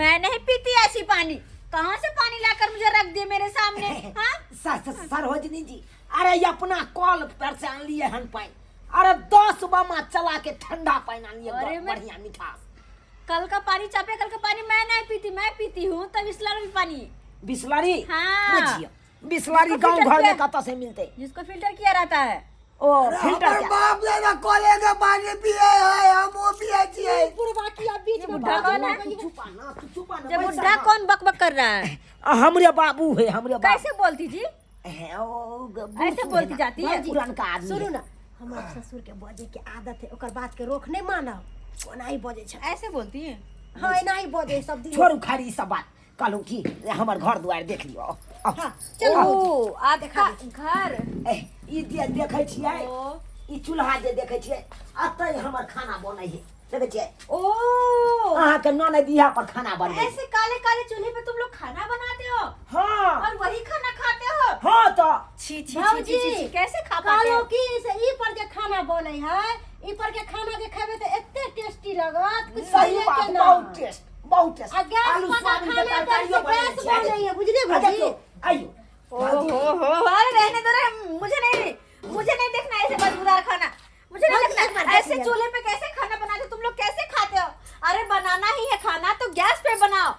मैं नहीं पीती ऐसी पानी। कहाँ से पानी लाकर मुझे रख दिए मेरे सामने? हाँ, सरोजनी जी, अरे ई अपना कल पर से आनलिए हन पानि। अरे 10 बमा चला के ठंडा पानि आनलिए। अरे बढ़िया मिठास। कल का पानी, चापे कल का पानी मैं नहीं पीती। मैं पीती हूँ तब बिस्लरी पानी। बिस्लरी? हाँ। बुझियो, बिस्लरी जिसको गांव फिल्टर घर में किया- कतऽ से मिलते? जिसको फिल्टर किया रहता है। ओ अरे फिल्टर हमर क्या? बाप दादा कॉले के पानी पिए है, हम वो पिए छियै। बुढ़वा किया बीच में बुढ़ा बात कौन है? हो गई। तू चुपा ना, तू चुपा ना। जब बैसा बुढ़ा ना। कौन बकबक कर रहा है? आ, हमरे बाबू है, हमरे बाबू। कैसे बोलती जी? है, ओ, बूढ़ ऐसे सूढ़ बोलती है ना, जाती है? पुरनका आदमी सुनू है। ना, हमर ससुर के बजे के आदत है, ओकर बात के रोक नहीं मानब, ओना ही बजे छै। ऐसे बोलती है? हाँ, एना ही बजे सब दिन। छोड़ू खाली ई सब बात। कहलहुँ कि हमर घर दुआरि देख लियौ। आउ। हाँ, चलू। ओ, आपका घर। ए, ई जे देखै छियै, ओ। ई चूल्हा जे देखै छियै, एतै हमर खाना बनै है, देखै छियै? ओ, अहाँके ननद इएह पर खाना बनबै। ऐसे काले काले चूल्हे पे तुम लोग खाना बनाते हो? हाँ। और वही खाना खाते हो? हाँ तऽ। छी छी छी भौजी, छी, छी, कैसे खा पाते कहलहुँ हो? कि से ई पर जे खाना बनै है, ई पर के खाना जे खेबै तऽ एते टेस्टी लगत कुछ सही कहिए बात। के ना। बहुत टेस्ट, बहुत टेस्ट। आ गैस आलू पर का सोयाबीन के खाना तरकारियो तऽ बनै गैस छै। बनै है, बुझलियै आ भौजी? देखियौ, आइयो। ओ हो हो, अरे रहने दो रे, मुझे नहीं देखना ऐसे बदबूदार खाना, मुझे नहीं भौजी, एक देखना। बार देख ऐसे लिया। चूल्हे पे कैसे खाना बनाते हो तुम लोग? कैसे खाते हो? अरे बनाना ही है खाना तो गैस पे बनाओ,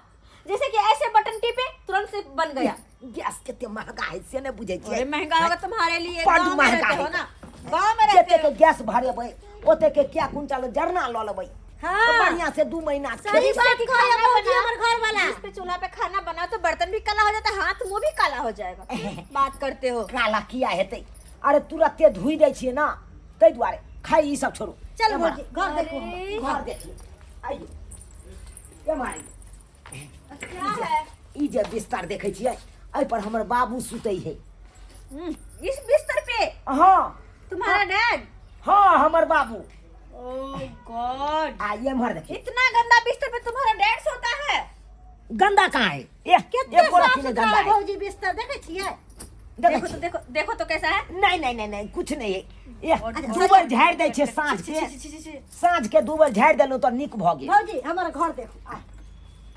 जैसे कि ऐसे बटन टिपे, तुरंत से बन गया। गैस कते महंगा है से नहि बुझै अरे छियै। महंगा होगा तुम्हारे लिए, बड्ड गांव में महंगा रहते हो है। ना, गांव में रहते जते हो। के गैस भरेबै ओते के क्या कुंटल जरना लऽ लेबै। हाँ। तऽ बढ़िया से 2 महीना सही खेबै। बात कि कहै खाना भौजी बना- हमर घर वाला। जिस पे चूल्हा पे खाना बनाओ तो बर्तन भी काला हो जाता है, हाथ मुंह भी काला हो जाएगा। बात करते हो। काला किया हेतै? अरे तुरते धोइ दै छियै ना, ताहि दुआरे। खाइ, ई सब छोड़ू। चल एम्हर भौजी, घर देखू। अरे, घर देखियौ, आइयौ, एम्हर आइयौ। क्या है? ई जे बिस्तर देखै छियै, एहि पर हमर बाबू सुतै है। इस बिस्तर पे? हाँ। तुम्हारा डैड? हाँ, हमर बाबू। ओ गॉड! आ एम्हर देखियौ। इतना गंदा बिस्तर पे तुम्हारा डैड सोता है? गंदा कहाँ है? ए कते एको साफ रत्ती नहि सुथरा गंदा है है। भौजी बिस्तर, देखै छियै? देखै देखो तो छियै? देखो, देखो तो कैसा है। नहीं नहीं नहीं नहीं, कुछ नहीं है। ए, और- दू बेर झाड़ि दै छियै साँझ छी, के। छी, छी, छी, छी। साँझ के 2 बेर झाड़ि देलहुँ तऽ नीक भऽ गेल। भौजी, हमर घर देखू आ।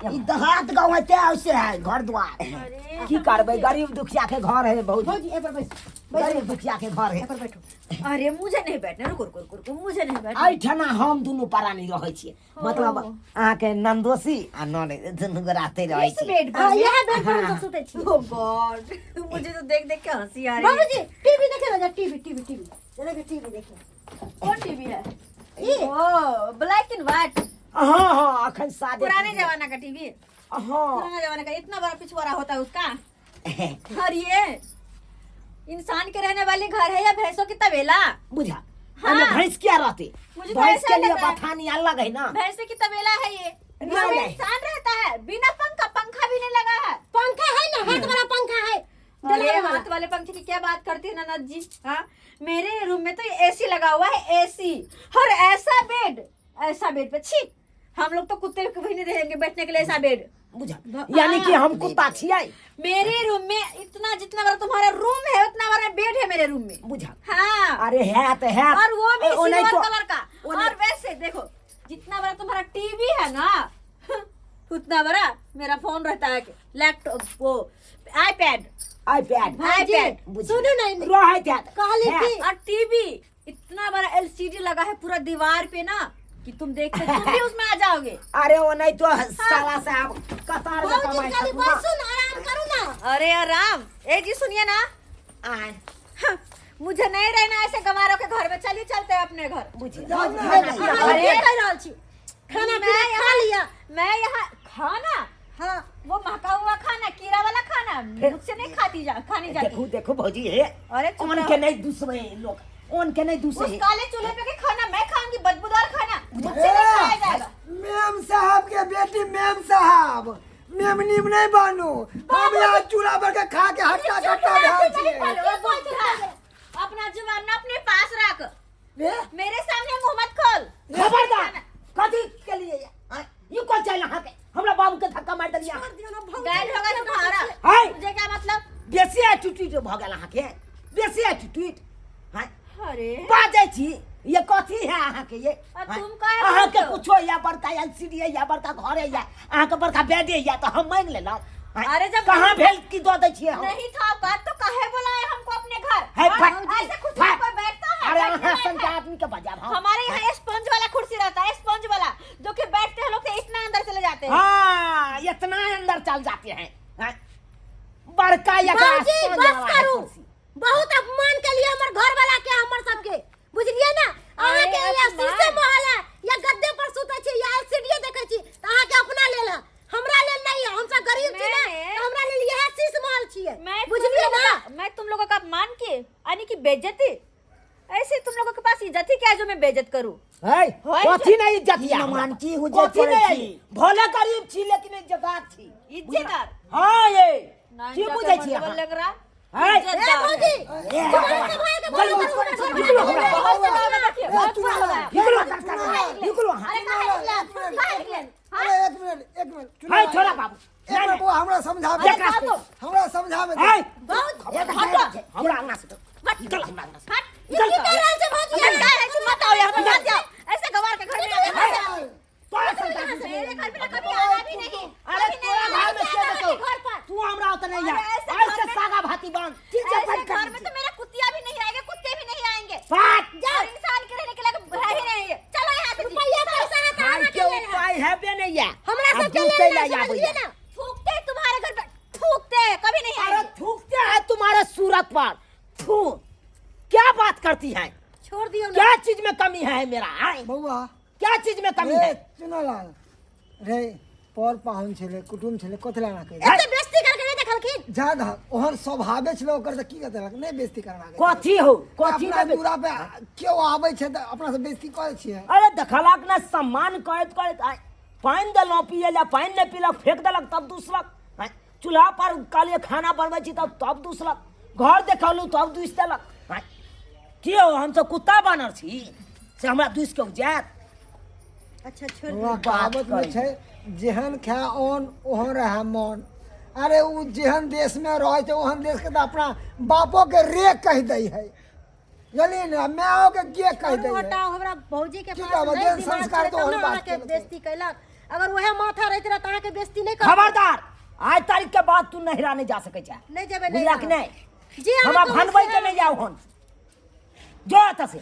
ई देहात गाँव है तें ऐसे है घर द्वार। अरे की करबै, गरीब दुखिया के घर है भौजी। भौजी, एहि पर बैसू, बैसू। गरीब दुखिया के घर है। एहि पर बैठू। अरे मुझे नहीं बैठना, रुको रुको रुको रुको, मुझे नहीं बैठना। एहिठना हम दुनू प्राणी रहै छियै, मतलब अहाँके नन्दोसी आ ननद दुनू गोरा एतै रहै इस छियै। बेड पर हाँ, में? इएह बेड पर हम सब सुतै छी। ओ गॉड, मुझे तो देख देख के हंसी आ रही है। बाबूजी, टीवी देखे ना, टीवी टीवी टीवी देखिए, टीवी देखिए। कौन टीवी है? ई। ओ ब्लैक एंड व्हाइट। हाँ हाँ, अखन सादे पुराने टीवी। जमाना का टीवी। हाँ। पुराना जमाना का, इतना बड़ा पिछवाड़ा होता है उसका। और ये इंसान के रहने वाली घर है या भैंसों की तबेला? बुझा। हाँ। एहिमे भैंस किया रहते? मुझे तो भैंस ऐसा के लिए लग रहा है। बथानी अलग है ना। भैंसे की तबेला है ये। नहीं, इसमें नहीं। इंसान रहता है? बिना पंखा, पंखा भी नहीं लगा है। पंखा है ना, हाथ वाला पंखा है। अरे डलावे वाला। हाथ वाले पंखे की क्या बात करती है ननद जी? हाँ, मेरे रूम में तो एसी लगा हुआ है, एसी, और ऐसा बेड, ऐसा बेड पे छी, हम लोग तो कुत्ते को भी नहीं देंगे बैठने के लिए ऐसा बेड। बुझा, यानी कि हम कुत्ता छियै? मेरे रूम में इतना, जितना बड़ा तुम्हारा रूम है उतना बड़ा बेड है मेरे रूम में। बुझा। हाँ। अरे है तो है। और वो भी ओ, नहीं सिल्वर तो- कलर का। ओ नहीं- और वैसे देखो, जितना बड़ा तुम्हारा टीवी है ना, उतना बड़ा मेरा फोन रहता है, लैपटॉप, वो आईपैड। आईपैड। आईपैड। बुझी। सुनू ने, रहैत हैत। कहली है। कि और टीवी इतना बड़ा एलसीडी लगा है पूरा दीवार पे ना, कि तुम देख के तुम भी उसमें आ जाओगे। अरे ओ नहीं तो साला साहब कतार में भौजी कमाइ खाली छथुन ना। बैसू ने, आराम करू ना। अरे आराम, ए जी सुनिए ना। आय। हाँ, मुझे नहीं रहना ऐसे गंवारों के घर में, चलिए चलते हैं अपने घर। बुझी। जाओ ना। अहाँ अरे। की कहि रहल छी? खाना मैं पीना खा यहाँ- लिअ। मैं यहाँ खाना? हाँ। वो महका हुआ खाना, कीड़ा वाला खाना मुझसे नहीं खाती जा, खानी जाती। देखू देखू भौजी, हे अरे चुप ओन रहो। के नहीं दूसरे लोग, ओन के नहीं दूसरे। उस काले चूल्हे पे के खाना मैं खाऊंगी, बदबूदार खाना मुझसे नहीं खाया जाएगा। मेम साहब के बेटी, मेम साहब, मेम नीम नहीं बनू, हम यहाँ चूल्हा पर के खा के हट्टा कट्टा भेल छियै। अपना जुबान ना अपने पास रख। बे? मेरे सामने मुंह मत खोल। खबरदार, कथी के लिए आँय, ई कोन चाइल अहाँके हमरा बाबू के धक्का मारि देलियै अहाँ? डैड होगा तुम्हारा। हाय। मुझे क्या मतलब? बेसी एटीट्यूड भऽ गेल अहाँके, बेसी एटीट्यूड। हाँ। अरे बाजै छी। ये कथी है अहाँके ये? आ तुम काहे अहाँके बोलते हो? कुछो या बड़का एलसीडी है या बड़का घर है या अहाँके बड़का बेड है या तऽ हम मांगि लेलहुँ। अरे जब कहाँ भेल की दऽ दै छियै हम? नहीं था औकात तो काहे बुलाए हमको अपने घर? है, हाँ? फट, ऐसे कुर्सी फट। पर बैठता है? अरे बैठने अहाँ लायक सन के है। आदमी के बजाब हम। हमारे यहाँ स्पंज वाला कुर्सी रहता है, स्पंज वाला, जो कि बैठते हैं लोग तो इतना अंदर चले जाते हैं। हाँ, इतना अंदर चल जाते हैं। हाँ? बड़का एकरा बाबूजी स्पंज बस वाला है करू कुर्सी। बहुत अपमान के लिए हमर घर वाला के हमर सबके बुझलिए ना। अहाँ के अरे या अपमान। शीशे महल है या गद्दे पर सुतै छी या एलसीडी देखै छी त अहाँ के अपना लेल है, हमरा लेल नहीं है। हम सब गरीब छी ना, मैं- त हमरा लेल इएह शीश महल छियै, मैं तुम बुझलिए लोगों ना। का- मैं तुम लोगों का अपमान किए यानी कि बेइज्जती? ऐसे तुम लोगों के पास इज्जत ही क्या है जो मैं बेइज्जत करूं? है होय कथी नहीं इज्जत की या नमान की हुज्जत कथी करै नहीं छी? भले गरीब छी लेकिन इज्जतदार छी। इज्जतदार? हाँ ये ना की इनका बुझै के छी मतलब अहाँ? लग रहा है? ए इज्जतदार भौजी, है। ए, जुबान संभाल के बोलो, चलो, हमरा घर निकलो वाला हमरा। के। बहुत से लोग देखिए, बहुत से लोग हैं। निकलो निकलो अहाँ। अरे काहे निकले? काहे निकले? अरे एक मिनट, एक मिनट, है छोड़ा बाबू। एक मिनट, वो हमरा समझाबे अरे बाबू। हमरा समझाबे है बहुत हमरा अंगना से निकल, हमरा अंगना से हट। ई की कर रहल छै भौजी? अरे काहे ऐसे मत आओ यहाँ पर, मत जाओ। ऐसे गंवार के घर में आओ, यहाँ से। तोरा संतान मेरे घर में ना कभी आना भी नहीं। अरे कभी तोरा नहीं घर में के आना देतौ? घर पर। तू हमरा ओतऽ नहीं आ। अरे ऐसे ऐसे घर में- सागा भाती बांध। ठीक छै, ऐसे बंद कर घर में दी। तो मेरा कुतिया भी नहीं आएगा, कुत्ते भी नहीं आएंगे। बात। और इंसान के रहने के लायक है ही नहीं है। चलो यहाँ से जी। रुपैया पैसा है त खाय अहाँ के के लेल है। उपाय हेबे नहीं है। हमरा आ सबके दूसरे लेल ले नहीं, आबै समझलिए है। ना। थूकते हैं तुम्हारे घर पर, थूकते हैं, कभी नहीं अरे आएंगे। थूकते हैं तुम्हारे सूरत पर। थू, क्या बात करती है? छोड़ दियौ ना। क्या चीज में कमी है मेरा? आय? बौआ क्या चीज में कमी रे है? चुनालाल रे, पर पाहुन छलै, कुटुम छलै, कथी लए एना कहि एते बेइज्जती करके नहीं देखलखिन? जा धा ओहन स्वभावे छलै ओकर तऽ की कहतै, नहि बेइज्जती करबाक छै। कथी हो कथी अपना देबै? दूरा पे केओ आबै छै तऽ अपना से बेइज्जती करै छियै। अरे देखलक ने सम्मान करैत करैत आय, पानि देलहुँ पियै लए, पानि नहि पीलक, फेंक देलक तब दूसलक। आय, चूल्हा पर कहलियै खाना बनबै छी तब तब दूसलक, घर देखलहुँ तब दूसि देलक। आय, की हो हमसब कुत्ता बानर छी से हमरा दूसि के जायत? अच्छा छोड़ वहाँ बात कहावत में करी। छै जेहन खाए ओन ओहन रहे मन। अरे ओ जेहन देश में रहै छै ओहन देश के तऽ अपना बापो के रे कहि दै है, जानलियै ने, मायो के गे कहि दै छोड़ू है। हटाओ, हमरा भौजी के की पास कहबै, नहीं जेहन दिमाग संस्कार छलै तऽ तब ओहन ने बात अहाँके केलकै। बेइज्जती कैलक। अगर वएह माथा रहैत रहत अहाँके बेइज्जती नहीं करत। खबरदार, आज तारीख के बाद तू नहिरा नहीं जा सकै छै। नहीं जेबै बुझलक नहिरा। नहि? जी अहाँ हमरा कहै भनबै छियै। के नहीं जाओ हन, जो एतऽ से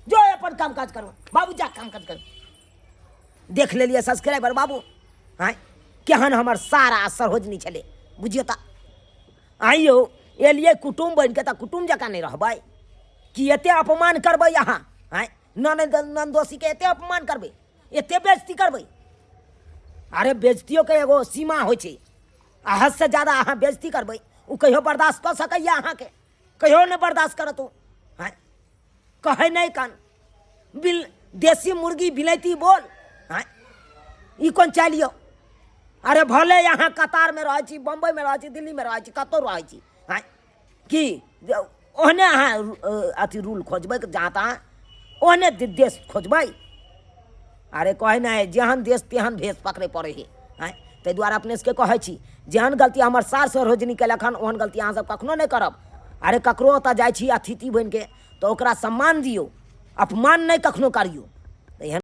जो अपन काम काज करो बाबू, जा काम काज करो। देख लेलियै सब्सक्राइबर बाबू, आँय केहन हमर सारा सरोजनी छलै, बुझियौ तऽ। आइयो एलियै कुटुम्ब बनिके तऽ कुटुम्ब जकाँ नहि रहबै कि एते अपमान करबै अहाँ? आँय ननद ननदोसीके एते अपमान करबै, एते बेइज्जती करबै? अरे बेइज्जतियोके एगो सीमा होइ छै, आ हदसँ ज्यादा अहाँ बेइज्जती करबै ओ कहियो बर्दाश्त कऽ सकैए अहाँके? कहियो नहि बर्दाश्त करत ओ। आँय कहै नहि कान बिल देसी मुर्गी बिलैती बोल। आँय ई कोन चालि यौ? अरे भले अहाँ कतारमे रहै छी, बम्बइमे रहै छी, दिल्लीमे रहै छी, कतहु रहै छी, आँय की ओहने अहाँ अथी रूल खोजबै जहाँ तहाँ ओहने देश खोजबै? अरे कहै नहि जेहन देश तेहन भेष पकड़ै पड़ै हइ। आँय ताहि दुआरे अपने सबके कहै छी जेहन गलती हमर सार सरोजनी केलक हन ओहन गलती अहाँ सब कखनो नहि करब। अरे ककरो ओतऽ जाइ छी अतिथि बनिके तऽ ओकरा सम्मान दियौ, अपमान नहि कखनो करियौ। तऽ एहन